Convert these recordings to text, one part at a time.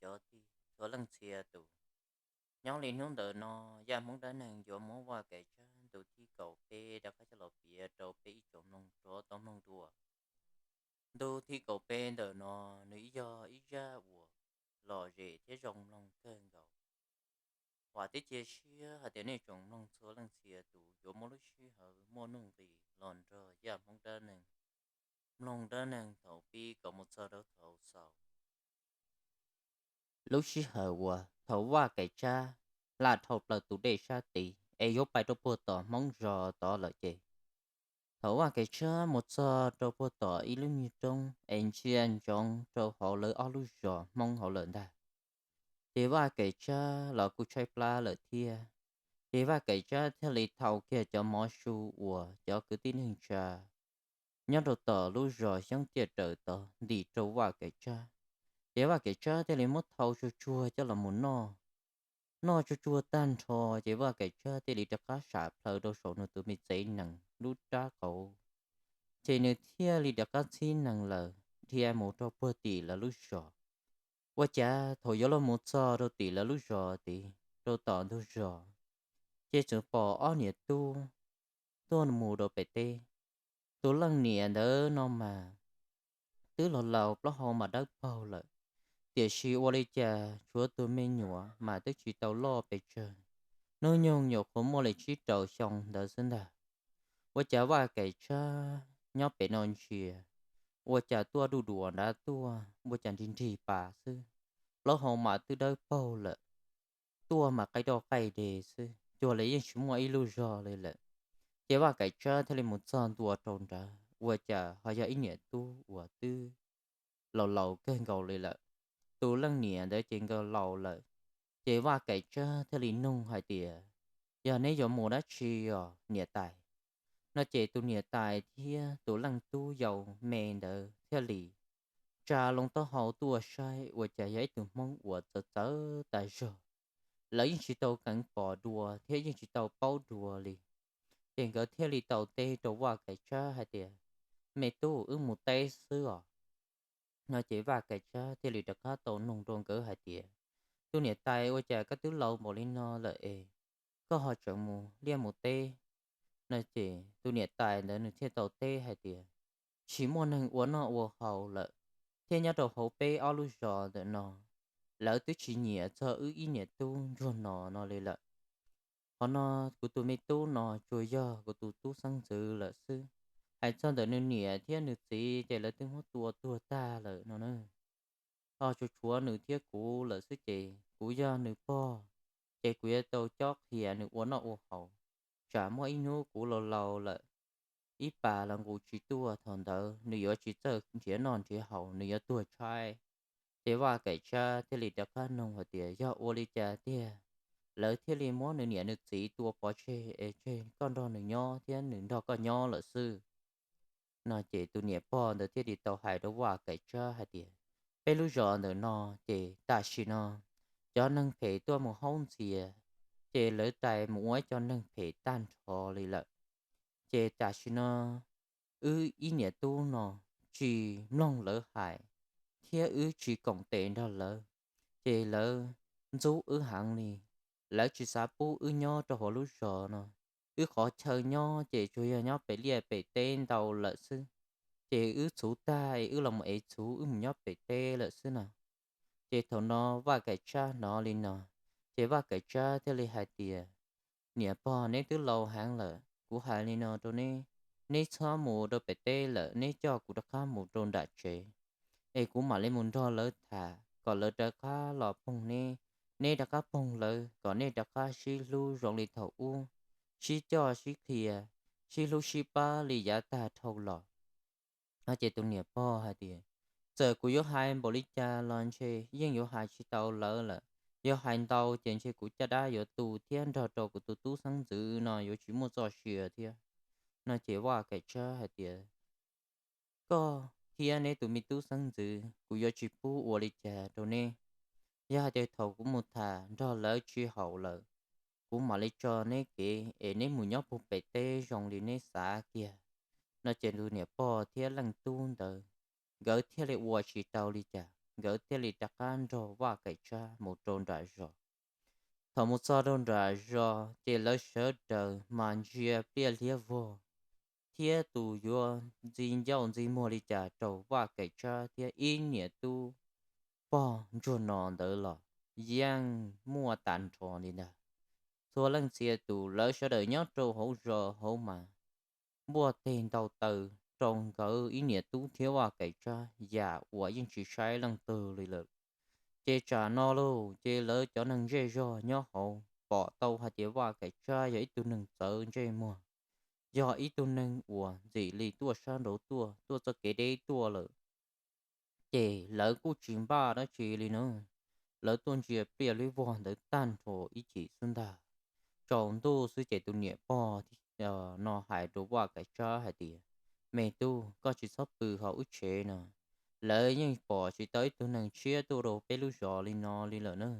cov tij txhua leej txhia tus. Nyob li hnub ntawm no, Yaj Hmoob Dab Neeg yuav muab Vaj Kaim Tsab ntu thib kaum peb rov qab coj los piav rau peb ib tsoom mloog rov tau mloog dua. Ntu thib kaum peb ntawm no, nws yog ib zaj uas lom zem thiab zoo mloog kawg nkaus. Vam thiab cia siab hais tias nej tsoom mloog txhua leej txhia tus yuav muab lub sij hawm muaj nuj nqis los nrog Yaj Hmoob Dab Neeg mloog dab neeg thaum pib kom mus txog rau thaum xaus. Lub sij hawm uas thaum Vaj Kaim Tsab hla dhau plaws tus dej sab tid es yuav pais rau puag tom Hmoob zos tod lawm ces, thaum Vaj Kaim Tsab mus txog rau puag tom ib lub nyuag roob es ntsia ntsoov rau hauv lawv ob lub zos Hmoob hauv lawm ntag, ces Vaj Kaim Tsab los kuj tshaib plab lawm thiab. Ces Vaj Kaim Tsab thiaj li thau kiag cov mov su uas cov kwv tij neej tsa nyob rau tom lub zos Xyoob Ciaj Raws tod ntim rau Vaj Kaim Tsab. Ces Vaj Kaim Tsab thiaj li muab thau tsuag tsuag coj los mus noj. Noj tsuag tsuag tag nrho ces Vaj Kaim Tsab thiaj li rov qab sam plhaws rau saum nws tus me txiv nees lub rab qauv, ces nws thiaj li rov qab txhib nees lawm dhia mus rau puag tim lawv lub zos. Ua cas thaum yuav los mus txog rau tim lawv lub zos tid, rau tom ntug zos, ces txawm pom ob niam tub tuaj mus rau pem teb. Tus leej niam ntawd no mas twb los laus plaub hau mas dawb paug lawm, tiam sis ua li cas tshuav tus me nyuam mas twb tsis tau loj pes tsawg, hnub nyoog nyuam qhuav muaj li tsib rau xyoo ntawd xwb ntag. Ua cas Vaj Kaim Tsab nyob pem no ntsia, ua cas tuaj duj duas nrad tuaj, ua cas nrig nrig pas xwb, plaub hau mas twb dawb paug lawm, tuaj mas qaij roj qaij de xwb, cuag li yeej tsis muaj ib lub zog li lawm. Ces Vaj Kaim Tsab thiaj li mus txog ntua rau nrad, ua cas ho yog ib niam tub uas twb laus laus kawg nkaus li lawm. Tus leej niam ntawd ces nkawd laus lawm, ces Vaj Kaim Tsab thiaj li nug hais tias, yog neb yuav mus dab tsi os niam tais? No ces tus niam tais thiab tus leej tub yau me ntawd thiaj li tsa loo taub hau tuaj saib, ua cas yog ib tug Hmoob uas txawv txawv tas zog, lawv yeej tsis tau keev pom dua thiab yeej tsis tau paub dua li. Ces nkawd thiaj li tau teb rau Vaj Kaim Tsab hais tias, me tub, wb mus teb xwb os. No ces Vaj Kaim Tsab thiaj li rov qab tau nug rau nkawd hais tias, tus niam tais, ua cas koj twb laus npaum li no lawm es koj ho tseem mus liaj mus teb? No ces tus niam tais ntawd nws thiaj tau teb hais tias, tsis muaj neeg ua noj ua haus lawm, thiab nyob rau hauv peb ob lub zos ntawm no, lawv twb tsis nyiam txog wb ib niam tub ntsuag no no li lawm. Qhov no kuv tus me tub no tsuas yog kuv tus tub xeeb ntxwv lawm xwb. Hais txog ntawm nws niam thiab nws txiv ces lawv twb muab tua tuag tag lawm no na. Ho tsuas tshuav nws thiab kuv lawm xwb ces kuv yog nws pog, ces kuv yuav tau cob qhia nws ua noj ua haus, tsam muaj ib hnub kuv laus laus lawm, ib pas los nqus tsis tuaj, thaum ntawd nws yuav tsis txawj nrhiav noj nrhiav haus, nws yuav tuag tshaib. Ces Vaj Kaim Tsab thiaj li rov qab nug hais tias, yog ua li cas tiag lawv thiaj li muab nws niam nws txiv tua pov tseg es tseg koj nrog nws nyob thiab nws nrog koj nyob lawm xwb? No ces tus niam pog ntawd thiaj li tau hais rau Vaj Kaim Tsab hais tias, peb lub zos ntawm no ces tam sim no cov neeg phem tuaj mus haub ntxias, ces lawv rais mus ua ib co neeg phem tag nrho li lawm. Ces tam sim no wb ib niam tub no tsis mloog lawv hais, thiab wb tsis koom tes nrog lawv, ces lawv ntxub wb heev li. Lawv tsis xav pub wb nyob rau hauv lub zos no. Wb qhov chaw nyob ces tsuas yog nyob pem liaj pem teb ntau lawm xwb. Ces wb txhuv tag es wb los mus ev txhuv wb mus nyob pem teb lawm xwb no. Ces thaum no Vaj Kaim Tsab hnov li no, ces Vaj Kaim Tsab thiaj li hais tias, niam pog, neb twb laus heev lawm, kuv hais li no rau neb, neb txhob mus rau pem teb lawm, neb coj kuv rov qab mus rau nram tsev, es kuv mam li mus nrog lawv tham kom lawv rov qab los poog neb, neb rov qab poog lawv kom nej rov qab sib hlub zoo li thaum ub, sib coj sib qhia, sib hlub sib pab li yav tag dhau los. No ces tus niam pog hais tias, txawm kuv yuav hais npaum li cas los ntshe yeej yuav hais tsis tau lawv lawm. Yog hais ntau ces ntshe kuv caj dab yuav tu thiab nrog rau kuv tus tub xeeb ntxwv no yuav tsis muaj txoj sia thiab. No ces Vaj Kaim Tsab hais tias, koj thiab neb tus me tub xeeb ntxwv kuv yuav tsis pub ua li cas rau neb. Yog hais tias thaum kuv mus tham nrog lawv tsis haum lawm, kuv mam li tso neb kev es neb mus nyob puag pem teb zoo li neb xav kiag. No ces tus niam pog thiab leej tub ntawd, nkawd thiaj li ua tsis tau li cas. nkawd thiaj li rov qab nrog Vaj Kaim Tsab mus rau nram zos. Thaum mus txog rau nram zos ces lawv sawv daws mas ntsia pliaj liab vog thiab tus yuav ntxi ncauj ntxi muag li cas rau Vaj Kaim Tsab thiab ib niam tub pog ntsuag no ntawd los yeej muaj tas nrho li ntag. Txhua leej txhia tus lawv sawv daws nyob rau hauv zos hauv mas npuaj teg ntaus taw rau nkawd ib niam tub thiab Vaj Kaim Tsab yam uas yeej tsis saib leej twg li lawm. Ces tsam no lauj ces lawv cov neeg zej zog nyob hauv pom tau hais tias Vaj Kaim Tsab yog ib tug neeg txawv ntsej muag, yog ib tug neeg uas ntxim li tuaj sab nraud tuaj, tuaj txoj kev deb tuaj lawm. Ces lawv kuj tsis npaj dab tsi li na, lawv tuaj ntsia pliaj liab vog ntawd tag nrho ib chim xwb ntag. Tsaus ntuj xwb ces tus niam pog no hais rau Vaj Kaim Tsab hais tias, me tub, koj tsis txhob pw hauv wb tsev no, lawv yeej pom tsis tau ib tug neeg tshiab tuaj rau peb lub zos li no li lawm na.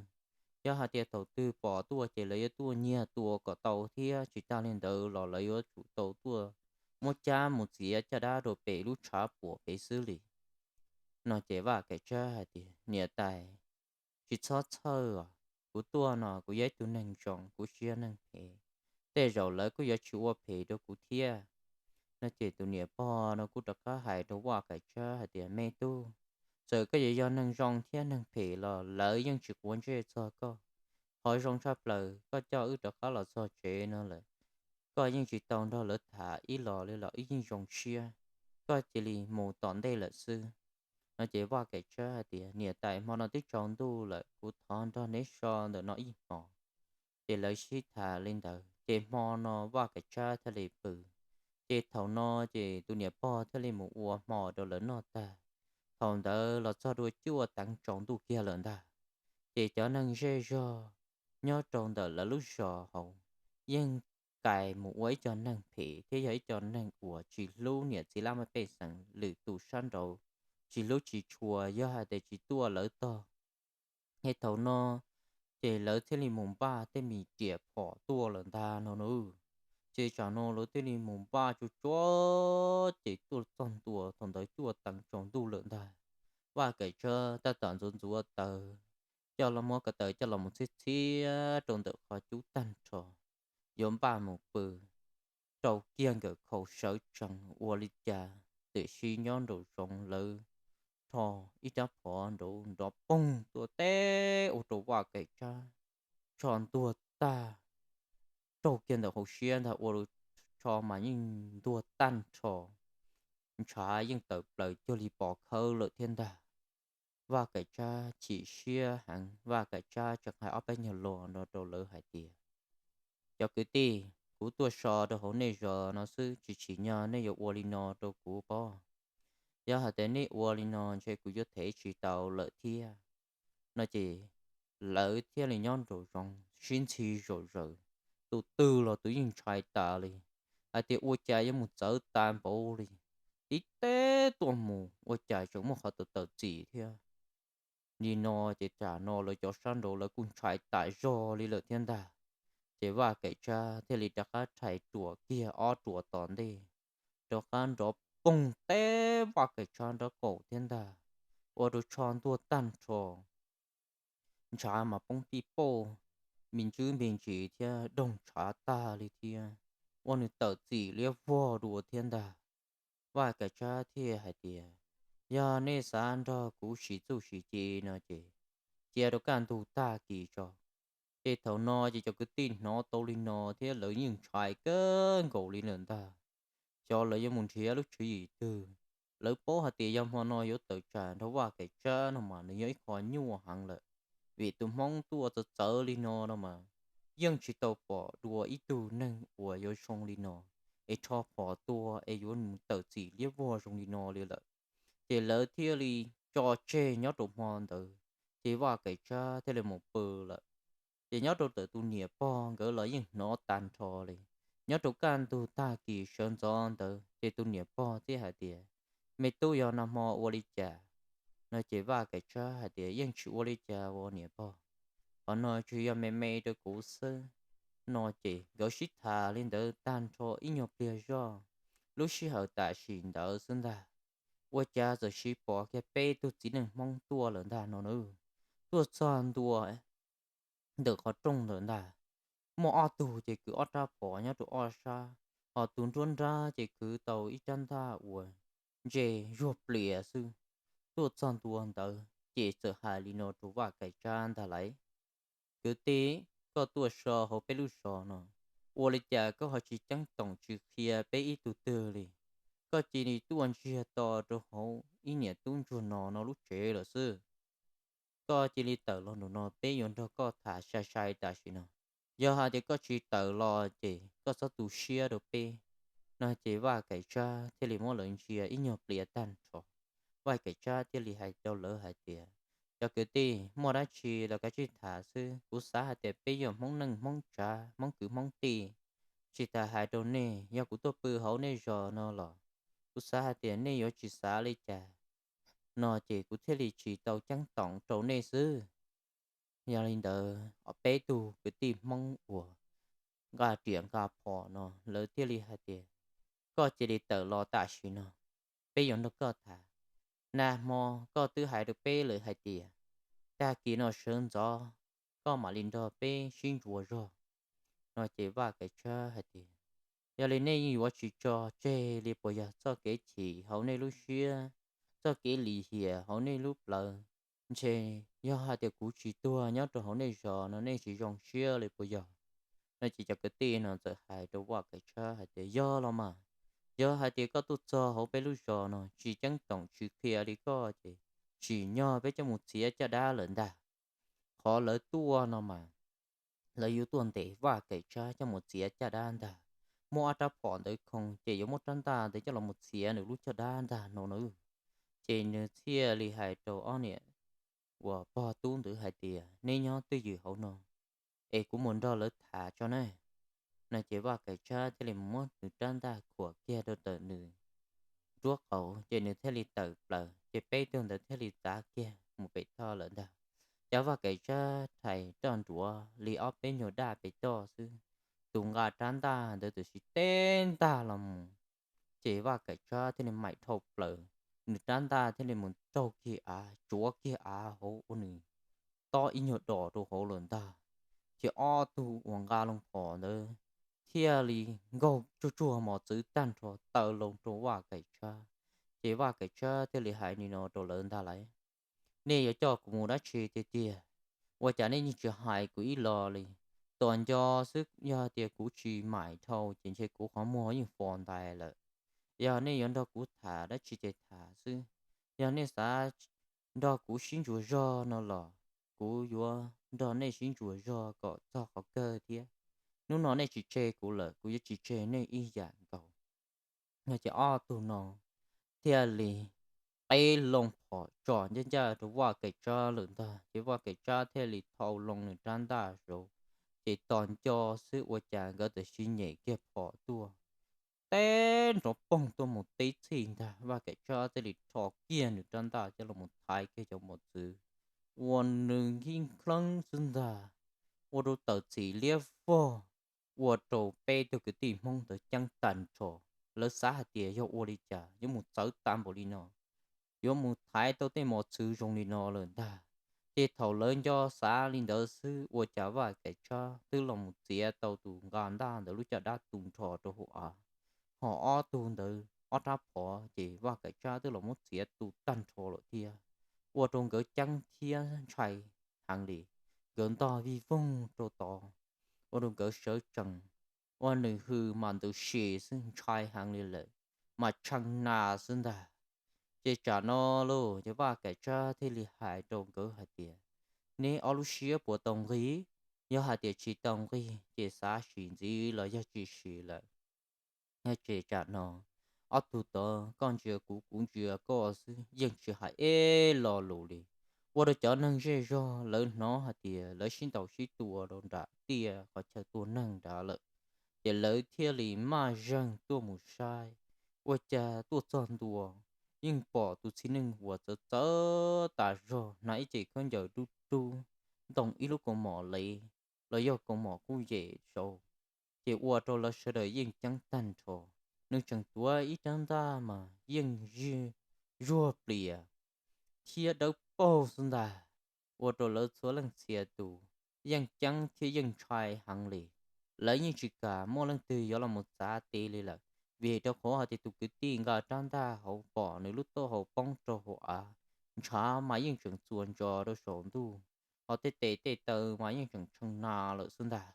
Yog hais tias thaum twg pom tuaj ces lawv yuav tuaj nyiag tua kom tau thiab tsis tas li ntawd los lawv yuav tsum tau tuaj muab cab mus txiav caj dab rau pem lub tshav puam pem xwb li. No ces Vaj Kaim Tsab hais tias, niam tais, tsis txhob txhawj os, kuv tuaj no kuv yog ib tug neeg zoo, kuv tsis yog neeg phem, tej zaum lawv kuj yuav tsis ua phem rau kuv thiab. No ces tus niam pog no kuj rov qab hais rau Vaj Kaim Tsab hais tias, me tub, txawm koj yuav yog neeg zoo thiab neeg phem los lawv yeej tsis quav ntsej txog koj. Qhov zoo tshaj plaws koj coj wb rov qab los txog tsev no lawm, koj yeej tsis tau nrog lawv tham ib los li los wb yeej zoo siab, koj cia li mus tom ntej lawm xwb. No ces Vaj Kaim Tsab hais tias, niam tais, hmo no twb tsaus ntuj lawm, kuv thov nrog neb so ntawm no ib hmos. Ces lawv sib tham li ntawd ces hmo no Vaj Kaim Tsab thiaj li pw. Ces thaum no ces tus niam pog thiaj li mus ua hmo rau lawv noj tag. Thaum ntawd los txog dua cuaj teev tsaus ntuj kiag lawm ntag. Ces cov neeg zej zog nyob rau ntawm lawv lub zos hauv yeej kais mus ua ib co neeg phem thiab yog ib co neeg uas tsis hlub niam txiv laj mej pej xeem lwm tus sab nraud, tsis hlub tsis tshua, yog hais tias tsis tuaj lawv tog. Es thaum no ces lawv thiaj li mus npaj tej me riam phom tuaj lawm ntag no na. Ces tsam no lawv thiaj li mus npaj tsuag tsuag ces tuaj txog ntua thaum ntawd cuaj teev tsaus ntuj lawm ntag. Vaj Kaim Tsab tab tom ntxuav ntxuav taws, coj los muab ko taw coj los mus txhiab txhiab rau ntawm qhov cub tag nrho, yuav npaj mus pw, rau kiag nkawm khau sawv tsees ua li cas, tiam sis nyob nraum zoov lawv rho ib rab phom nrov nrov poog tuaj teb ua rau Vaj Kaim Tsab tsho ntuag tag, raug kiag ntawm hauv siab ntag ua rau tsho mas yeej ntuag tag nrho, ntshav yeej tawm plaws cuag li pos khawb lawm thiab ntag. Vaj Kaim Tsab chim siab heev, Vaj Kaim Tsab tseem hais ob peb nyuag lo no rau lawv hais tias, cov kwv tij, kuv tuaj so rau hauv nej zos no xwb, tsis tsim nyog nej yuav ua li no rau kuv pob. Yog hais tias nej ua li no ntshe kuv yuav thev tsis tau lawm thiab. No ces lawv thiaj li nyob nraum zoov sib ntxhi zom zaws, tus twg los tus yeej ntshai tas li, hais tias ua cas yuav mus txawv tas npaum li, tib teb tuaj mus ua cas tseem muaj qhov tawm tawm txim thiab. Li no ces tsam no lawv cov sab nraud lawv kuj ntshai tas zog li lawm thiab ntag. Ces Vaj Kaim Tsab thiaj li rov qab rhais ruam kiag ob ruam tom ntej, rov qab nrov poog teb Vaj Kaim Tsab nraub qaum thiab ntag, ua rau tsho ntuag tag nrho. Ntshav mas poob pij pauj, me ntsis me ntsis thiab doog ntshav tag li thiab, ua nws tawm txim liab vog dua thiab ntag. Vaj Kaim Tsab thiaj hais tias, yog nej xav nrog kuv sim txuj sim ci no ces cia rau kaj ntug tag kis tso. Ces thaum no ces cov kwv tij hnov tau li no thiab lawv yeej ntshai kawg nkaus li lawm ntag. Xyov lawv yuav mus nrhiav lub tswv yim twg. Lawv paub hais tias yog hmo no yuav tawm tsam nrog Vaj Kaim Tsab no mas nws yog ib qho nyuaj heev lawm, vim tus Hmoob tuaj txawv txawv li no no mas yeej tsis tau pom dua ib tug neeg uas yuav zoo li no, es rho phom tuaj es yuav mus tawm txim liab vog zoo li no li lawm. Ces lawv thiaj li tso tseg nyob rau hmo ntawd, ces Vaj Kaim Tsab thiaj li mus pw lawm. Ces nyob rau ntawm tus niam pog nkawd los yeej hnov tag nrho li. Nyob rau kaj ntug tag kis sawv ntxov ntawd ces tus niam pog thiaj hais tias, me tub, yog nag hmo ua li cas? No ces Vaj Kaim Tsab hais tias, yeej tsis ua li cas os niam pog, qhov no tsuas yog me me rau kuv xwb. No ces nkawd sib tham li ntawd tag nrho ib nyuag pliag zoj, lub sij hawm tam sim ntawd xwb ntag, ua cas txawm sis pom kiag peb tug txiv neej Hmoob tuaj lawm ntag no na. Tuaj txog ntua ntawm qhov rooj ntawm ntag, muaj ob tug ces kwv ob rab phom nyob rau ob sab, ho tus nruab nrab ces kwv tau ib rab ntaj uas ntse zuag plias xwb. Tuaj txog ntua ntawd ces txawm hais li no rau Vaj Kaim Tsab ntag lauj: Kwv tij, koj tuaj so hauv peb lub zos no, ua li cas koj ho tsis ceeb toom tsis qhia peb ib tug twg li? Koj cia li tuaj ntsiag to rau hauv ib niam tub ntsuag no no lub tsev lawm xwb. Koj cia li tawm los nraum no, peb yuav nrog koj tham sai sai tam sim no. Yog hais tias koj tsis tawm los ces koj txhob tu siab rau peb. No ces Vaj Kaim Tsab thiaj li muab lawv ntsia ib nyuag pliag tag nrho. Vaj Kaim Tsab thiaj li hais rau lawv hais tias: Cov kwv tij, muaj dab tsi los kav tsij tham xwb. Kuv xav hais tias peb yog Hmoob neej Hmoob tsav, Hmoob kwv Hmoob tij. Tsis tas hais rau nej, yog kuv tuaj pw hauv nej zos no los kuv xav hais tias nej yuav tsis xav li cas, no ces kuv thiaj li tsis tau ceeb toom rau nej xwb. Yog li ntawd, peb tug kwv tij Hmoob uas nqa riam nqa phom no, lawv thiaj li hais tias: Koj cia li tawm los tam sim no, peb yuav nrog koj tham. Nag hmo koj twb hais rau peb lawm hais tias tag kis no sawv ntxov koj mam li nrog peb sib ntsuas zog. No ces Vaj Kaim Tsab hais tias: Yog li nej yeej yuav tsis tso tseg li puas yog txoj kev chim hauv nej lub siab, txoj kev lim hiam hauv nej lub plawv? Ntshe yog hais tias kuv tsis tuag nyob rau hauv nej zos no nej tsis zoo siab li puas yog? No ces cov kwv tij no txawm hais rau Vaj Kaim Tsab hais tias: Yog los mas, yog hais tias koj tuaj txog hauv peb lub zos no tsis ceeb toom tsis qhia li koj ces tsim nyog peb coj mus txiav caj dab lawm ntag. Qhov lawv tuaj no mas lawv yuav tuaj ntes Vaj Kaim Tsab coj mus txiav caj dab ntag. Muab ob rab phom ntawd khoo ces yuav muab rab ntaj ntawd coj los mus txiav nws lub caj dab ntag no na. Ces nws thiaj li hais rau ob niam uas pog tub ntawd hais tias: Neb nyob twj ywm hauv no es kuv mus nrog lawv tham tso ne. No ces Vaj Kaim Tsab thiaj li mus muab nws rab ntaj khuam kiag rau ntawm nws nruab qaum ces nws thiaj li tawm plaws ces peb tug ntawd thiaj li txav kiag mus pem toj lawm ntag. Ces Vaj Kaim Tsab rhais roj nruav li ob peb nyuag daj pem toj xwb, tus nqa rab ntaj ntawd tam sim teb ntaj los mus. Ces Vaj Kaim Tsab thiaj li maim dhau plaws, nws rab ntaj thiaj li mus raug kiag av, tsuav kiag av hauv ua nws tob ib nyuag dos rau hauv lawm ntag. Ces ob tug uas nqa loo phom ntawd thiaj li nkaug tsuag tsuag mos txwv tag nrho taw loo rau Vaj Kaim Tsab. Ces Vaj Kaim Tsab thiaj li hais li no rau lawv ntag lauj: Nej yuav coj kuv mus dab tsi tiag tiag? Ua cas nej yeej tsis hais kuv ib los li? Tos nco xwb, yog tias kuv tsis maim dhau ces ntshe kuv qhov muag yeej fos ntais lawm. Yog nej yuav nrog kuv tham dab tsi ces tham xwb. Yog nej xav nrog kuv sib ntsuas zog no los kuv yuav nrog nej sib ntsuas zog kom txog qhov kawg thiab. Hnub no nej tsis tseg kuv lawm, kuv yuav tsis tseg nej ib yam nkaus. No ces ob tug no thiaj li qeb loo phom tsom ncaj ncaj rau Vaj Kaim Tsab lawm ntag. Ces Vaj Kaim Tsab thiaj li thau loo nws rab ntaj saud, ces tos nco xwb ua cas nkawd tam sim nyem kiag phom tuaj, teb nrov poog tuaj mus tib txhij ntag. Vaj Kaim Tsab thiaj li rho kiag nws rab ntaj coj los thaiv kiag cov mos txwv, ua nws nkig nkhleeb xwb ntag, ua rau tawm txim liab vog, ua rau peb tug kwv tij Hmoob ntawd ceeb tag nrho. Lawv xav hais tias yog ua li cas yuav mus txawv tag npaum li no, yuav mus thaiv tau tej mos txwv zoo li no lawm ntag. Ces thaum lawv nco xav li ntawd xwb ua cas Vaj Kaim Tsab twb los mus txiav tau tus nqa ntaj ntawd lub caj dab tu nrho rau hauv av, ho ob tug ntawd ob rab phom ces Vaj Kaim Tsab twb los muab txiav tu tag nrho lawm thiab. Ua rau nkawd ceeb thiab ntshai heev li, nkawd ntog vij voog rau tod, ua rau nkawd sawv tsees, ua nws hws mas ntws si xwb, ntshai heev li lawm, mas tshee nas xwb ntag. Ces tsam no lauj, ces Vaj Kaim Tsab thiaj li hais rau nkawd hais tias, neb ob lub siab puas tau nqig? Yog hais tias tsis tau nqig ces xav sim ntxiv los yog tsis sim lawm. Ces tsam no ob tug tod koj ntsia kuv, kuv ntsia koj xwb, yeej tsis hais ib lo lus li. Ua rau cov neeg zej zog lawv hnov hais tias lawv sib ntaus sib tua rau nram tiaj qhov chaw tua neeg nrad lawm, ces lawv thiaj li maj zeeg tuaj mus saib. Ua cas tuaj txog ntua, yeej pom tus txiv neej uas txawv txawv tas zog, hnav ib ce khaub ncaws dub dub, ntoo ib lub kaus mom lev los yog kaus mom kuj yem saud. Ces ua rau lawv sawv daws yeej ceeb tag nrho. Nws tseem tuav ib rab ntaj mas yeej zij zuag plias thiab dawb paug xwb ntag, ua rau lawv txhua leej txhia tus yeej ceeb thiab yeej ntshai heev li. Lawv yeej tsis kam muaj leej twg yuav los mus txav ti li lawm, vim rau qhov hais tias tus kwv tij nqa rab ntaj hauv pom nws lub taub hau poob rau hauv av, ntshav mas yeej tseem txuas ntsos rau saum ntuj, ho tej tes tej taw mas yeej tseem tshee na lawm xwb ntag.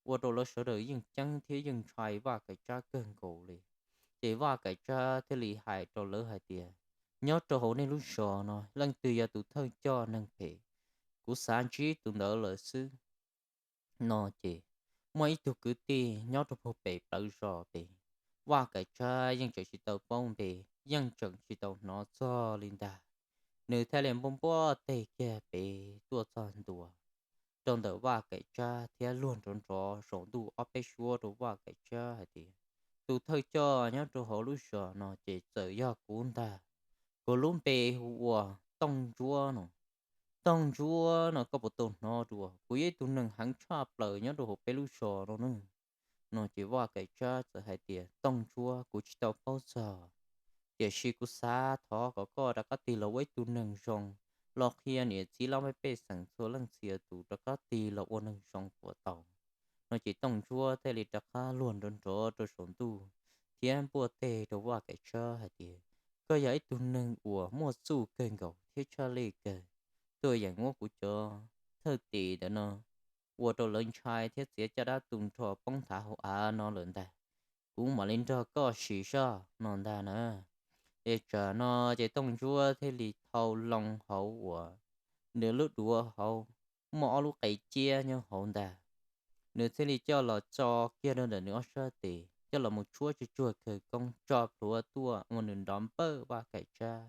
Ua rau lawv sawv daws yeej ceeb thiab yeej ntshai Vaj Kaim Tsab kawg nkaus li. Ces Vaj Kaim Tsab thiaj li hais rau lawv hais tias, nyob rau hauv nej lub zos no leej twg yog tus thawj coj neeg phem, kuv xav ntsib tus ntawd lawm xwb. No ces muaj ib tug kwv tij nyob rau puag pem plawv zos pem, Vaj Kaim Tsab yeej tseem tsis tau paub npe, yeej tseem tsis tau hnov txog li ntag. Nws thiaj li npuaj npuaj teg kiag pem tuaj txog ntua rau ntawm Vaj Kaim Tsab thiab luag nrov nrov saum ntuj ob peb suab rau Vaj Kaim Tsab hais tias, tus thawj coj nyob rau hauv lub zos no ces txawm yog kuv ntag. Kuv lub npe hu ua Tooj Ntsuab no. Tooj Ntsuab no, koj puas tau hnov dua? Kuv yog ib tug neeg heev tshaj plaws nyob rau hauv peb lub zos no na. No ces Vaj Kaim Tsab txawm hais tias, Tooj Ntsuab, kuv tsis tau paub txog, tiam sis kuv xav thov kom koj rov qab tig los ua ib tug neeg zoo, los qhia niam txiv laj mej pej xeem txhua leej txhia tus rov qab tig los ua neeg zoo puas tau? No ces Tooj Ntsuab thiaj li rov qab luag nrov nrov rau saum ntuj thiab npuaj teg rau Vaj Kaim Tsab hais tias, koj yog ib tug neeg uas muaj txuj kawg nkaus thiab tshaj lij kawg, tuaj yeem muab kuv cov thawj tes ntawm no ua rau lawv ntshai thiab txiav caj dab tu nrho poob thav hauv av no lawm ntag. Kuv mam li nrog koj sim soj no ntag na. Es tsam no ces Tooj Ntsuab thiaj li thau loo hauv uas nws lub duav hauv muaj ob lub qe ciab nyob hauv ntag. Nws thiaj li coj los tso kiag rau ntawm nws ob sab tes, coj los mus tshuab tsuag tsuag khawv koob tso plhuav tuaj ua nws nrov npawj Vaj Kaim Tsab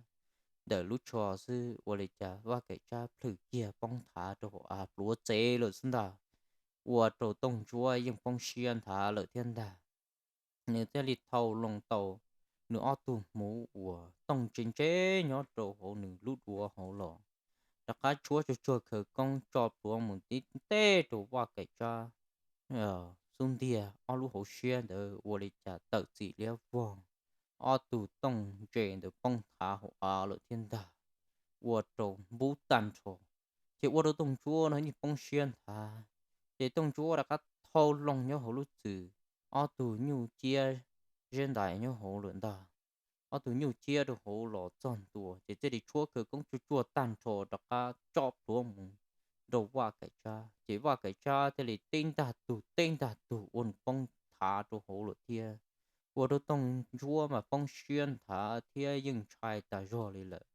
ntawm lub tsho xwb, ua li cas Vaj Kaim Tsab plhws kiag poob thav rau hauv av pluav txev lawm xwb ntag. Ua rau Tooj Ntsuab yeej poob siab nthav lawm thiab ntag. Nws thiaj li thau loo tau nws ob tug hmuv uas tooj ntse ntse nyob rau hauv nws lub duav hauv los, rov qab tshuab tsuag tsuag khawv koob tso plhuav mus tib teg rau Vaj Kaim Tsab xub ntiag ob lub hauv siab ntawd, ua li cas tawm txim liab vog, ob tug tooj ntse ntawd poob thav hauv av lawm thiab ntag. Ua rau npub tag nrho, ces ua rau Tooj Ntsuab no yeej poob siab nthav. Ces Tooj Ntsuab rov qab thau loo nyob hauv lub txwm, ob tug nyuj ciab zeb ntais nyob hauv lawm ntag. Ob tug nyuj ciab rau hauv los txog ntua, ces thiaj li tshuab khawv koob tsuag tsuag tag nrho rov qab tso plhuav mus rau Vaj Kaim Tsab. Ces Vaj Kaim Tsab thiaj li teb ntag tug teb ntag tug ua nws poob thav rau hauv lawm thiab. Ua rau Tooj Ntsuab mas poob siab nthav thiab yeej ntshai tas zog li lawm.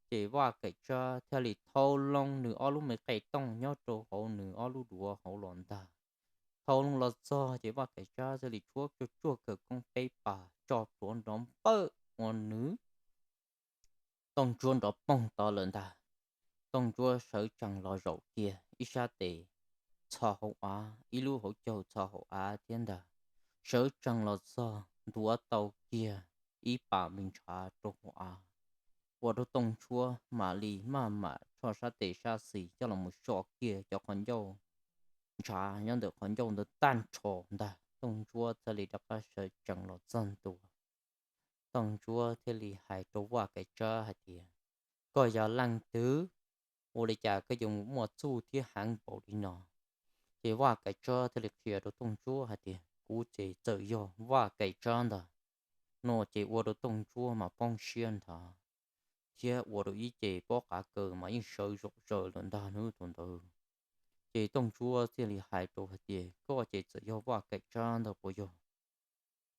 Ces Vaj Kaim Tsab thiaj li thau loo nws ob lub me qe tooj nyob rau hauv nws ob lub duav hauv los ntag. Thau loo los txog ces Vaj Kaim Tsab thiaj li tshuab tsuag tsuag khawv koob peb pas tso plhuav nrov npawj ua nws Tooj Ntsuab nrov poog tod lawm ntag. Tooj Ntsuab sawv tsees los zaum kiag ib sab tes txhos hauv av, ib lub hauv caug txhos hauv av thiab ntag. Sawv tsees los txog ntuav tau kiag ib pas me ntshav rau hauv av, ua rau Tooj Ntsuab mam li maj mam rho sab tes sab xis coj los mus so kiag cov qhov ncauj ntshav nyob ntawm qhov ncauj ntawd tag nrho ntag. Tooj Ntsuab thiaj li rov qab sawv tsees los txog ntua. Tooj Ntsuab thiaj li hais rau Vaj Kaim Tsab hais tias, koj yog leej twg? Ua li cas koj yuav muaj txuj thiab heev npaum li no? Ces Vaj Kaim Tsab thiaj li qhia rau Tooj Ntsuab hais tias, kuv ces txawm yog Vaj Kaim Tsab ntag. No ces ua rau Tooj Ntsuab mas poob siab nthav, thiab ua rau ib ce pob qav kaws mas yeej sawv zom zaws lawm ntag hnub thaum ntawd. Ces Tooj Ntsuab thiaj li hais rau hais tias, koj ces txawm yog Vaj Kaim Tsab ntag puas yog?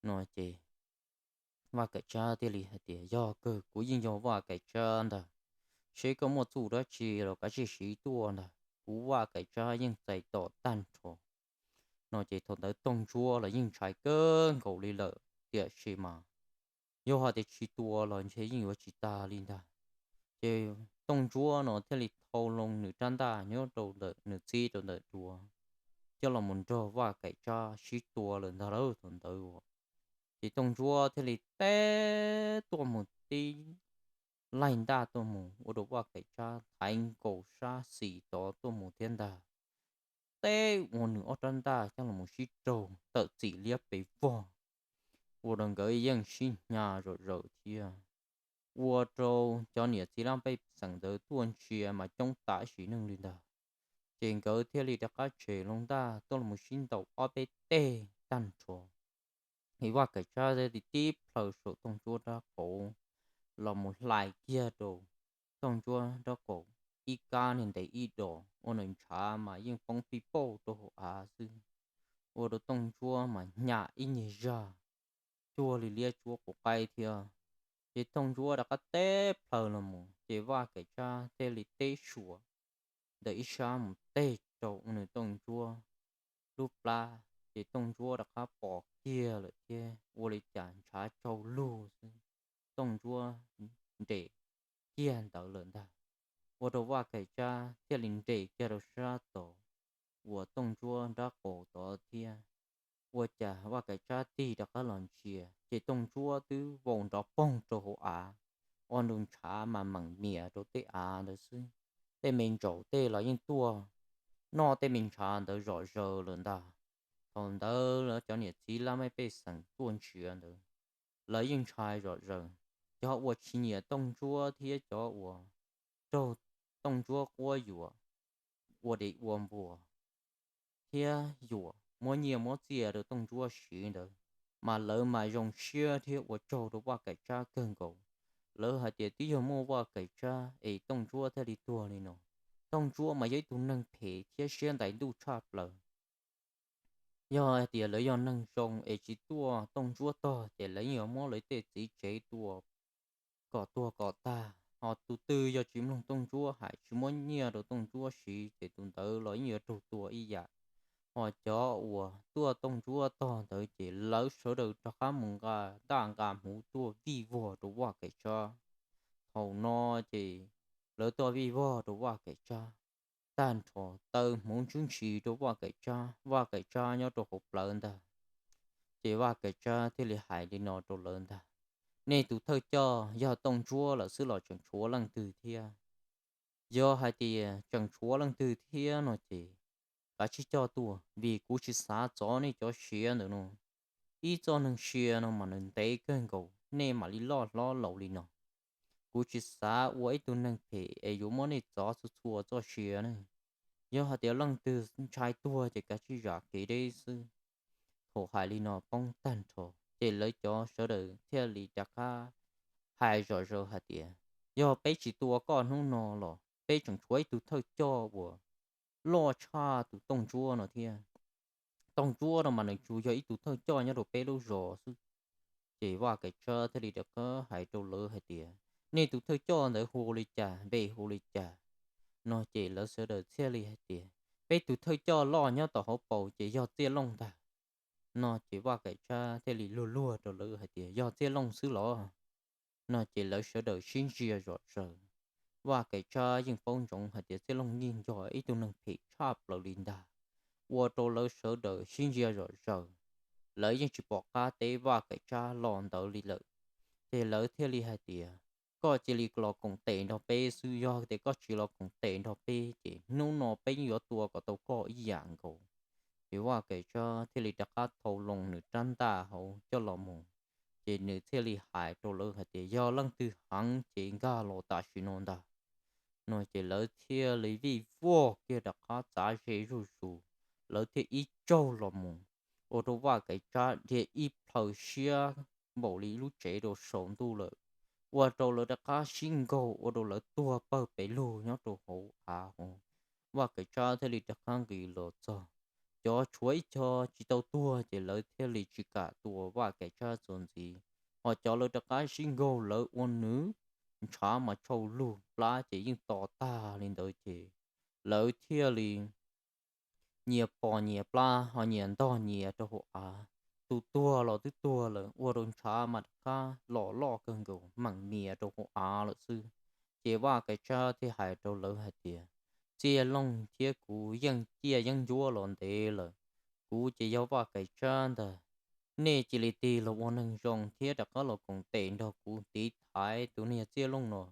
No ces Vaj Kaim Tsab thiaj li hais tias, yog kawg, kuv yeej yog Vaj Kaim Tsab ntag. Seb koj muaj txuj dab tsi los kav tsij siv tuaj ntag, kuv Vaj Kaim Tsab yeej txais tos tag nrho. No ces thaum ntawd Tooj Ntsuab los yeej ntshai kawg nkaus li lawm, tiam sis mas yog hais tias tsis tua los ntshe yeej yuav tsis tag li ntag. Ces Tooj Ntsuab no thiaj li thau loo nws rab ntaj nyob rau ntawm nws txib rau ntawm duav, coj los mus nrog Vaj Kaim Tsab sib tua lawm ntag lauj thaum ntawd. Ces Tooj Ntsuab thiaj li teb tuaj mus tib laig ntaj tuaj mus ua rau Vaj Kaim Tsab thaiv nkaus sab xis tod tuaj mus thiab ntag. Teb ua nws ob rab ntaj coj los mus sib raug tawm txim liab pes vog, ua rau nkawd yeej sib hnyav zom zaws thiab. ua rau cov niam txiv laj mej pej xeem ntawd tuaj ntsia mas coob tas sim neej li ntag. Ces nkawd thiaj li rov qab tshem loo ntaj tuaj los sib ntaus ob peb teg tag nrho. Es Vaj Kaim Tsab thiaj li tib plhaw saum Tooj Ntsuab nraub qaum los mus hlais kiag rau Tooj Ntsuab nraub qaum ib kab niag ntev ib dos ua nws ntshav mas yeej poob pij pauj rau hauv av xwb, ua rau Tooj Ntsuab mas hnyav ib nyuag zag cuag li liab tsuab quav qaib thiab. Ces Tooj Ntsuab rov qab teb plhaw los mus ces Vaj Kaim Tsab thiaj li teb suas ntawm ib sab mus teg rau nws Tooj Ntsuab lub plab, ces Tooj Ntsuab rov qab pom kiag lawm thiab ua li cas ntshav tsaug lug xwb, Tooj Ntsuab nres kiag ntawd lawm ntag. Ua rau Vaj Kaim Tsab thiaj li nres kiag rau sab tod uas Tooj Ntsuab nraub qaum tod thiab. Ua cas Vaj Kaim Tsab tig rov qab los ntsia ces Tooj Ntsuab twb vau nrov poog rau hauv av, ua ntu ntshav mas meem mias rau tej av ntawd xwb. Tej me ntsaum tej los yeej tuaj noj tej me ntshav ntawd zom zaws lawm ntag. Thaum ntawd lawv cov niam txiv laj mej pej xeem tuaj ntsia ntawd, lawv yeej ntshai zom zaws. Cov uas tsis nyiam Tooj Ntsuab thiab cov uas raug Tooj Ntsuab quab yuam ua dev ua npua thiab yuam muab nyiaj muab txiaj rau Tooj Ntsuab siv ntawd, mas lawv mas zoo siab thiab ua tsaug rau Vaj Kaim Tsab kawg nkaus. Lawv hais tias twb yog muaj Vaj Kaim Tsab es Tooj Ntsuab thiaj li tuag li no. Tooj Ntsuab mas yog ib tug neeg phem thiab siab ntais ntuj tshaj plaws. Yog hais tias lawv yog neeg zoo es tsis tuaj Tooj Ntsuab tog ces lawv yeej yuav muab lawv tej txiv tsev tua kom tuag kom tag. Ho tus twg yog tsis mloog Tooj Ntsuab hais, tsis muab nyiaj rau Tooj Ntsuab siv ces tus ntawd los yeej yuav raug tua ib yam. Ho cov uas tuaj Tooj Ntsuab tog ntawd ces lawv sawv daws rov qab mus nqa ntaj nqa hmuv tuaj vij vog rau Vaj Kaim Tsab. Thaum no ces lawv tuaj vij vog rau Vaj Kaim Tsab tag nrho, taw hmuv ntsuj ntshis rau Vaj Kaim Tsab, Vaj Kaim Tsab nyob rau hauv plawv ntag. Ces Vaj Kaim Tsab thiaj li hais li no rau lawv ntag: Nej tus thawj coj yog Tooj Ntsuab lawm xwb los tseem tshuav leej twg thiab? Yog hais tias tseem tshuav leej twg thiab no ces kav tsij coj tuaj, vim kuv tsis xav txov nej cov siav ntawm no. Ib txoj neeg sia no mas nws ntev kawg nkaus, nej mam li loj hlob laus li no. Kuv tsis xav ua ib tug neeg phem es yuav muab nej txov txhua txhua txoj sia ne. Yog hais tias leej twg ntshai tuag ces kav tsij zam kev deb xwb. Thaum hais li no poob tag nrho, ces lawv cov sawv daws thiaj li rov qab hais zom zaws hais tias, yog peb tsis tua koj hnub no los peb tseem tshuav ib tug thawj coj uas loj tshaj tus Tooj Ntsuab no thiab. Tooj Ntsuab no mas nws tsuas yog ib tug thawj coj nyob rau peb lub zos xwb. Ces Vaj Kaim Tsab thiaj li rov qab hais rau lawv hais tias, nej tus thawj coj ntawd hu li cas, npe hu li cas? No ces lawv sawv daws thiaj li hais tias, peb tus thawj coj loj nyob tom hauv paus ces yog Txiaj Looj ntag. No ces Vaj Kaim Tsab thiaj li luag luag rau lawv hais tias, yog Txiaj Looj xwb los? No ces lawv sawv daws sib ntsia zom zaws. Vaj Kaim Tsab yeej paub ntsoov hais tias Txiaj Looj yeej yog ib tug neeg phem tshaj plaws li ntag, ua rau lawv sawv daws sib ntsia zom zaws. Lawv yeej tsis pom qab teb Vaj Kaim Tsab los ntawd li lawm. Ces lawv thiaj li hais tias, koj cia li los koom tes nrog peb xwb, yog tias koj tsis los koom tes nrog peb ces hnub no peb yeej yuav tua kom tau koj ib yam nkaus. Ces Vaj Kaim Tsab thiaj li rov qab thau loo nws rab ntaj hauv coj los mus. Ces nws thiaj li hais rau lawv hais tias, yog leej twg heev ces nkag los tam sim no ntag. No ces lawv thiaj li vij vog kiag rov qab txav ze zuj zus, lawv thiaj ib tsaug los mus, ua rau Vaj Kaim Tsab dhia ib plhaw siab npaum li lub tsev rau saum ntuj lawm, ua rau lawv rov qab sib nkaug ua rau lawv tuag pawg pes lug nyob rau hauv av hauv. Vaj Kaim Tsab thiaj li rov qab nqis los txog. Cov tshuav ib co tsis tau tuag ces lawv thiaj li tsis kam tua Vaj Kaim Tsab txuas ntxiv. Ho cov lawv rov qab sib nkaug lawv ua nws ntshav mas tshau lug plab ces yeej to tag li ntawd ces lawv thiaj li nyias pos nyias plab ho nyias ntog nyias rau hauv av. Tus tuag los twb tuag lawm, ua rau ntshav mas rov qab los loj kawg nkaus meem mias rau hauv av lawm xwb. Ces Vaj Kaim Tsab thiaj hais rau lawv hais tias, Txiaj Looj thiab kuv yeej ciaj yeeb ncuab los ntev lawm. Kuv ces yog Vaj Kaim Tsab ntag. Nej cia li tig los ua neeg zoo thiab rov qab los koom tes nrog kuv tiv thaiv tus niag Txiaj Looj no.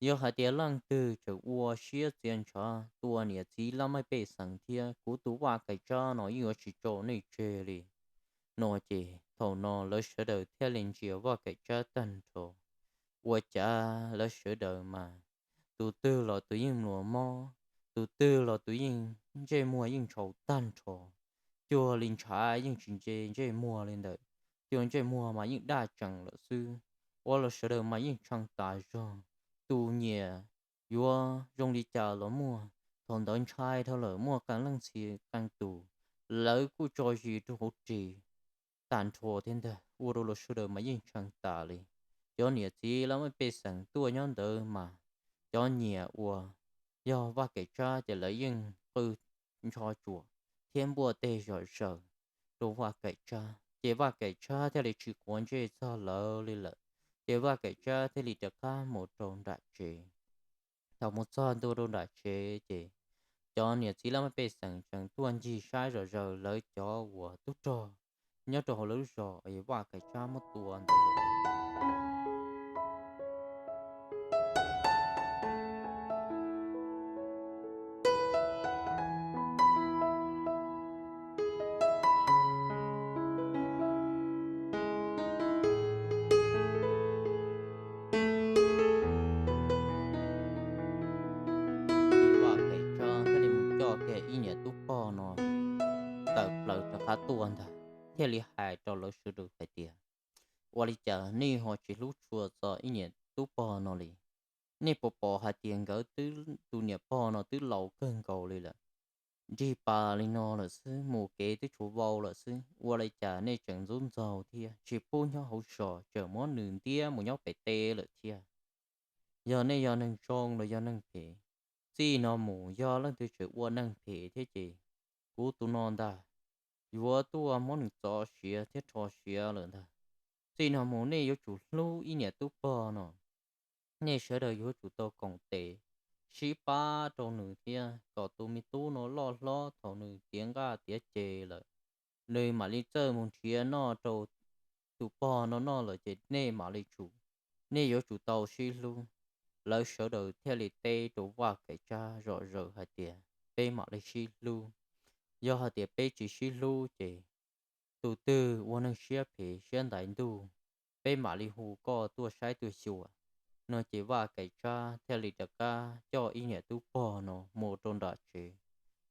Yog hais tias leej twg tseem ua siab txias ntshav tua niam txiv laj mej pej xeem thiab kuv tus Vaj Kaim Tsab no yeej yuav tsis tso nej tseg li. No ces thaum no lawv sawv daws thiaj li ntsia Vaj Kaim Tsab tag nrho. ua cas lawv sawv daws mas tus twg los tus yeej mluas mob, tus twg los tus yeej ntsej muag yeej ntshau tag nrho, cuag li ntshav yeej tsis ntse ntsej muag li ntawm, cuag ntsej muag mas yeej daj tsees lawm xwb. Ua los sawv daws mas yeej tshee tas zog, tus nyiam yuav zoo li cas los muaj. Thaum ntawd ntshai dhau lawm, muaj qee leej txhia qee tus, lawv kuj tso zis rau hauv ris tag nrho thiab ntag, ua rau los sawv daws mas yeej tshee tas li. Cov niam txiv laj mej pej xeem tuaj nyob ntawd mas cov nyiam uas yog Vaj Kaim Tsab ces lawv yeej qw ntsho tsuam thiab npuaj teg zom zaws rau Vaj Kaim Tsab, ces Vaj Kaim Tsab thiaj li tsis quav ntsej txog lawv li lawm. Ces Vaj Kaim Tsab thiaj li rov qab mus rau nram tsev. Thaum mus txog ntua rau nram tsev ces cov niam txiv laj mej pej xeem tseem tuaj ncig saib zom zaws lawv cov uas tub rog nyob rau hauv lawv lub zos es Vaj Kaim Tsab muab tua ntawd lawm. Vaj Kaim Tsab thiaj li mus coj kiag ib niam tub pog no tawm plaws rov qab tuaj ntag, thiaj li hais rau lawv sawv daws hais tias, ua li cas nej ho tsis hlub tshua txog ib niam tub pog no li? Nej puas pom hais tias nkawd twb, tus niam pog no twb laus kawg nkaus li lawm, nrig pas li no lawm xwb, mus kev twb tshuav vau lawm xwb, ua li cas nej tseem ntxub ntxaug thiab tsis pub nyob hauv zos, tseem muab nws ntiab mus nyob pem teb lawm thiab? Yog nej yog neeg zoo los yog neeg phem, txij no mus yog leej twg tseem ua neeg phem thiab ces kuv tus no ntag yuav tuaj muab nws txov siav thiab rho siav lawm ntag. Txij no mus nej yuav tsum hlub ib niam tub pog no, nej sawv daws yuav tsum tau koom tes sib pab rau nws thiab kom tus me tub no loj hlob thaum nws tiav nqaj tiav ces lawm, nws mam li txawj mus nrhiav noj rau tus pog no noj lawm ces nej mam li tsum, nej yuav tsum tau sib hlub. Lawv sawv daws thiaj li teb rau Vaj Kaim Tsab zom zaws hais tias, peb mam li sib hlub. Yog hais tias peb tsis sib hlub ces tus twg ua neeg siab phem siab ntais ntuj, peb mam li hu koj tuaj saib tuaj xyuas. No ces Vaj Kaim Tsab thiaj li rov qab coj ib niam tub pog no mus rau nram tsev,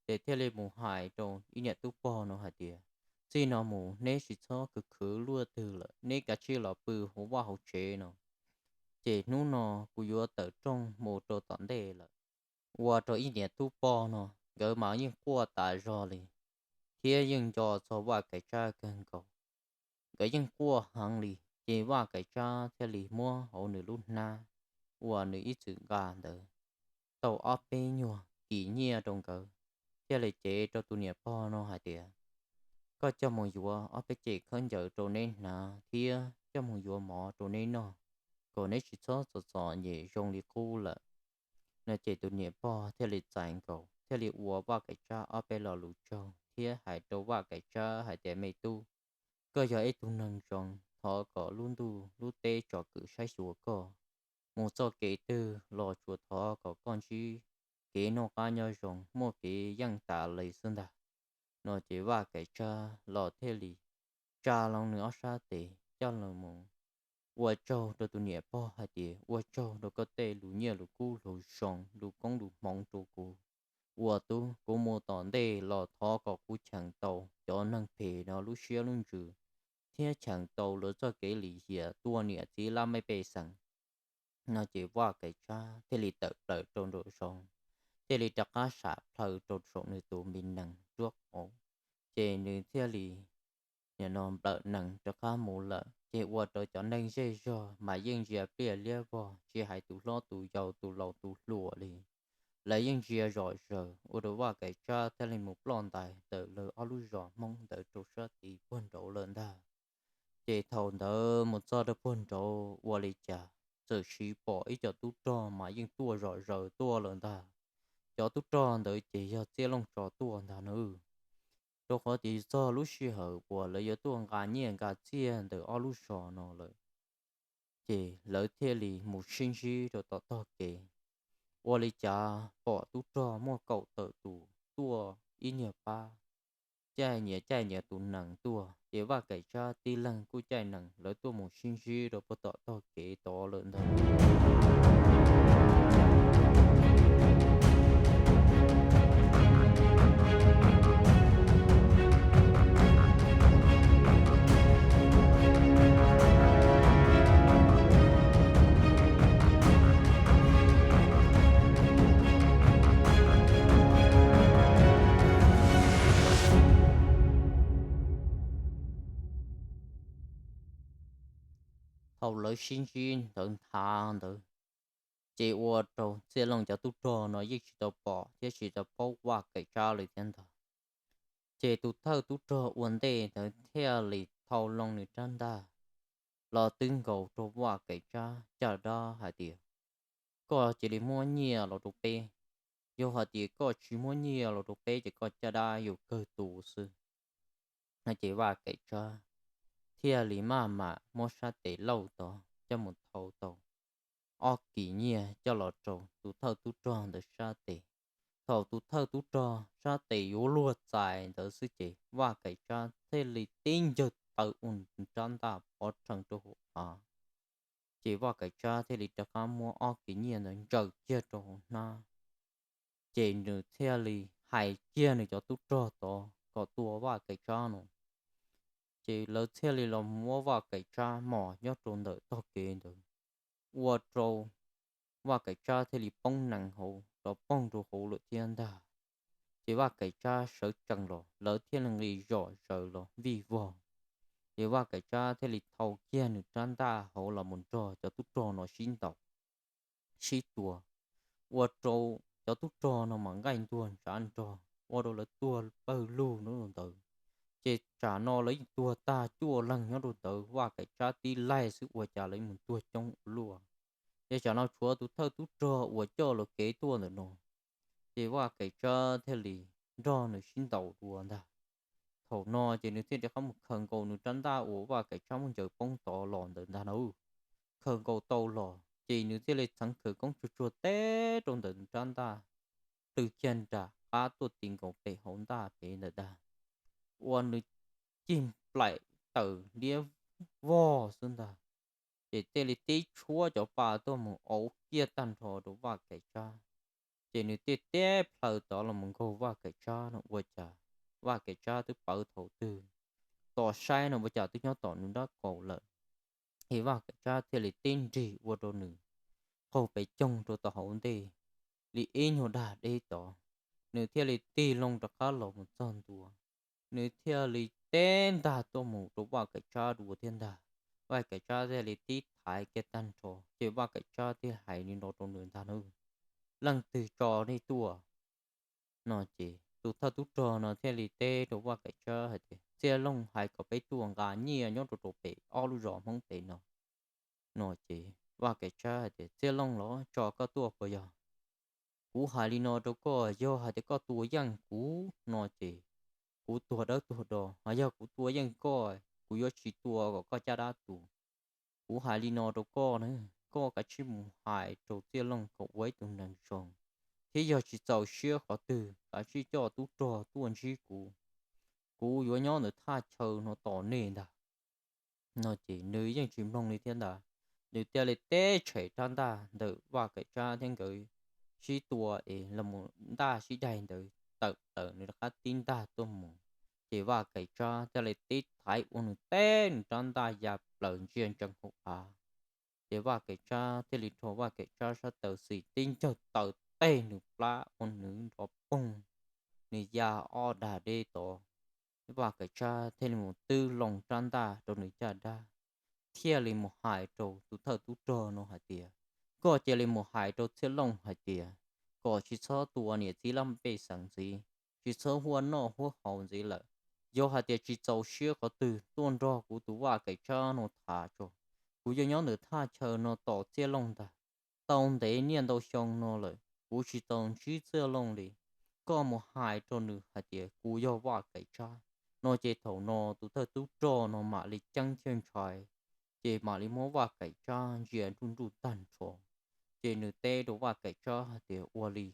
ces thiaj li mus hais rau ib niam tub pog no hais tias, txij no mus neb tsis txhob khwv khwv luaj twg lawm, neb kav tsij los pw hauv vaj hauv tsev no, ces hnub no kuv yuav tawm rooj mus rau tom ntej lawm. Ua rau ib niam tub pog no nkawd mas yeej quaj tas zog li, thiab yeej nco txog Vaj Kaim Tsab kawg nkaus. Nkawd yeej quaj heev li, ces Vaj Kaim Tsab thiaj li muab hauv nws lub hnab uas nws ib txwm nqa ntawd tau ob peb nyuag kis nyiaj rau nkawd, thiaj li cev rau tus niam pog no hais tias, koj coj mus yuav ob peb cev khaub ncaws rau neb hnav thiab coj mus yuav mov rau neb noj, kom neb tsis txhob txom txom nyem zoo li qub lawm. No ces tus niam pog thiaj li txais nkaus, thiaj li ua Vaj Kaim Tsab ob peb lo lus tsaug thiab hais rau Vaj Kaim Tsab hais tias, me tub, koj yog ib tug neeg zoo, thov kom lub ntuj lub teb tsom kwm saib xyuas koj, mus txoj kev twg los tsuas thov kom koj ntsib kev noj qab nyob zoo, muaj kev yeej tas li xwb ntag. No ces Vaj Kaim Tsab los thiaj li tsa hlo nws ob sab tes coj los mus ua tsaug rau tus niam pog hais tias, ua tsaug rau koj tej lus nyiaj lus kub lus zoo lus koob lus hmoov rau kuv. Ua tub, kuv mus tom ntej los thov kom kuv cheem tau cov neeg phem no lub siab lub ntsws thiab cheem tau lawv txoj kev lim hiam tua niam txiv laj mej pej xeem. No ces Vaj Kaim Tsab thiaj li tawm plaws rau nraum zoov, thiaj li rov qab sam plhaw rau saum nws tus me nees nruab qaum, ces nws thiaj li nim no nplawm nees rov qab mus lawm. Ces ua rau cov neeg zej zog mas yeej ntsia pliaj liab vog, tsis hais tus hlob tus yau tus laus tus hluas li, lawv yeej ntsia zom zaws, ua rau Vaj Kaim Tsab thiaj li mus ploj ntais ntawm lawv ob lub zos Hmoob ntawd rau sab tid puag nraud lawm ntag. Ces thaum ntawd mus txog rau puag nraud ua li cas txawm sis pom ib co tub rog mas yeej tuaj zom zaws tuaj lawm ntag. Cov tub rog ntawd ces yog txiaj looj tso tuaj ntag nawb, rau qhov tias txog lub sij hawm uas lawv yuav tuaj nqa nyiaj nqa txiaj ntawm ob lub zos no lawm, ces lawv thiaj li mus sib ntsib rau tom tog kev. Ua li cas pom tub rog muaj kaum tawm tus tuaj ib nyuag pab, caij nyias caij nyias tus nees tuaj, ces Vaj Kaim Tsab tib leeg kuj caij nees lawv tuaj mus sib ntsib rau puag tom tog kev tod lawm ntag. Thaum lawv sib ntsib ntawd nthav ntawd, ces ua rau Txiaj Looj cov tub rog no yeej tsis tau pom thiab tsis tau paub Vaj Kaim Tsab li thiab ntag. Ces tus thawj tub rog ua ntej ntawd thiaj li thau loo nws rab ntaj los twb nkaus rau Vaj Kaim Tsab caj dab hais tias, koj cia li muab nyiaj los rau peb. Yog hais tias koj tsis muab nyiaj los rau peb ces koj caj dab yuav kawg tu xwb. No ces Vaj Kaim Tsab thiaj li maj mam muab sab tes lauj tod coj mus thau tau ob kis nyiaj coj los rau tus thawj tub rog ntawd sab tes. Thaum tus thawj tub rog sab tes yuav luag txais ntawd xwb ces Vaj Kaim Tsab thiaj li tib ncawg taw ua rab ntaj pov rhees rau hauv av. Ces Vaj Kaim Tsab thiaj li rov qab muab ob kis nyiaj ntawd ntsaws kiag rau hauv hnab. Ces nws thiaj li hais kiag nws cov tub rog tod kom tua Vaj Kaim Tsab no. Ces lawv thiaj li los muab Vaj Kaim Tsab mos nyob rau ntawm tog kev ntawd, ua rau Vaj Kaim Tsab thiaj li poob nees hauv rov poog rau hauv lawm thiab ntag. Ces Vaj Kaim Tsab sawv tsees los lawv thiaj li nqis zom zaws los vij vog. Ces Vaj Kaim Tsab thiaj li thau kiag nws rab ntaj hauv los mus nrog cov tub rog no sib ntaus sib tua, ua rau cov tub rog no mas nqaij ntuag ntshav nrog, ua rau lawv tuag pawg lug nyob rau ntawd. Ces tsam no lawv yeej tuag tag cuaj leeg nyob rau ntawd, Vaj Kaim Tsab tib leeg xwb ua cas lawv mus tuag coob ua luaj. Ces tsam no tshuav tus thawj tub rog uas coj los kev tuaj ntawm no, ces Vaj Kaim Tsab thiaj li nrog nws sib ntaus dua ntag. Thaum no ces nws thiaj rov qab mus khaws nkaus nws rab ntaj uas Vaj Kaim Tsab muab ncaws poob tod los ntawd ntag na. Khaws nkaus tau los ces nws thiaj li txheev khawv koob tsuag tsuag teb rau ntawm rab ntaj, plhws kiag nram qab tuaj ti nkaus pem hauv ntaj pem ntawm dag, ua nws cig nplaim tawm liab vog xwb ntag. Ces thiaj li tib tshuab cov pa tuaj mus auv kiag tag nrho rau Vaj Kaim Tsab. Ces nws thiaj teb plhaw tod los mus nkaug Vaj Kaim Tsab no ua cas Vaj Kaim Tsab twb pawv thaum twg, tos saib no ua cas twb nyob tom nws nrab kaus lawm. Es Vaj Kaim Tsab thiaj li tib nrig ua rau nws qaug pes coog rau tom hauv ntej li ib nyuag dag deb tod, nws thiaj li tig loo rov qab los mus txog ntua. Nws thiaj li teb ntag tuaj mus rau Vaj Kaim Tsab dua thiab ntag. Vaj Kaim Tsab thiaj li tib thaiv kiag tag nrho ces Vaj Kaim Tsab thiaj hais li no rau nws ntag na, leej twg tso nej tuaj? No ces tus thawj tub rog no thiaj li teb rau Vaj Kaim Tsab hais tias, Txiaj Looj hais kom peb tuaj nqa nyiaj nyob rau rau pem ob lub zos Hmoob pem no. No ces Vaj Kaim Tsab hais tias, Txiaj Looj los tso koj tuaj puas yog? Kuv hais li no rau koj, yog hais tias koj tua yeej kuv no ces kuv tuag dawb tuag do, ho yog kuv tua yeej koj, kuv yuav tsis tua kom koj caj dab tu. Kuv hais li no rau koj na, koj kav tsij mus hais rau Txiaj Looj kom ua ib tug neeg zoo, thiab yog tsis txaus siab qhov twg kav tsij coj tub rog tuaj ntsib kuv, kuv yuav nyob ntawm thaj chaw no tos nej ntag. No ces nws yeej tsis mloog li thiab ntag, nws thiaj li teb tshem rab ntaj ntawm Vaj Kaim Tsab thiab nkawd sib tua es los mus ntaj sib daig ntawd tawm plaws, nws rov qab tib ntaj tuaj mus. Ces Vaj Kaim Tsab thiaj li tib thaiv ua nws teb nws rab ntaj ya plaws ntsia ntsees hauv av. Ces Vaj Kaim Tsab thiaj li rho Vaj Kaim Tsab sab taw xis tib ncawg taw teg nws plab ua nws nrov poog, nws ya ob dag deb tod. Vaj Kaim Tsab thiaj li mus twb loo rab ntaj rau nws caj dab, thiaj li mus hais rau tus thawj tub rog no hais tias, Koj cia li mus hais rau Txhiaj Looj hais tias kom tsis txhob tua niam txiv laj mej pej xeem ntxiv, tsis txhob huaj noj huaj haus ntxiv lawm. Yog hais tias tsis txaus siab qhov twg tuaj nrog kuv tus Vaj Kaim Tsab no tham tso. Kuv yuav nyob ntawm thaj chaw no tos Txhiaj Looj ntag. Tau ntev niaj ntau xyoo no lawm kuv tsis tau ntsib Txhiaj Looj li. Koj mus hais rau nws hais tias kuv yog Vaj Kaim Tsab. No ces thaum no tus thawj tub rog no mam li ceeb thiaj ntshai, ces mam li muab Vaj Kaim Tsab ntsia nruj nruj tag nrho. Ces nws teb rau Vaj Kaim Tsab hais tias, Ua li,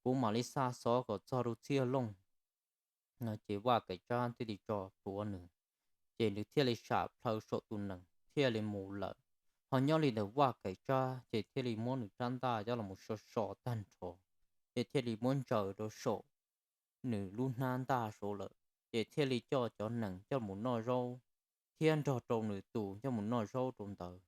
kuv mam li xa xov kom txog rau Txhiaj Looj no ces Vaj Kaim Tsab thiaj li tso plhuav nws, ces nws thiaj li sam plhaw saum tus nees thiaj li mus lawm. Ho nyob li ntawm Vaj Kaim Tsab ces thiaj li muab nws rab ntaj coj los so so tag nrho, ces thiaj li muab ntsaws rau saum nws lub hnab ntaj saud lawm, ces thiaj li coj cov nees coj mus noj zaub thiab nrog rau nws tus coj mus noj zaub rau ntawd.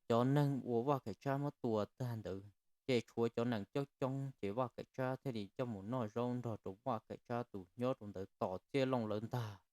Cov neeg uas Vaj Kaim Tsab muab tua tag ntawd ces tshuav cov nees coob coob, ces Vaj Kaim Tsab thiaj li coj mus noj zaub nrog rau Vaj Kaim Tsab tus nyob rau ntawd tos Txiaj Looj lawv ntag.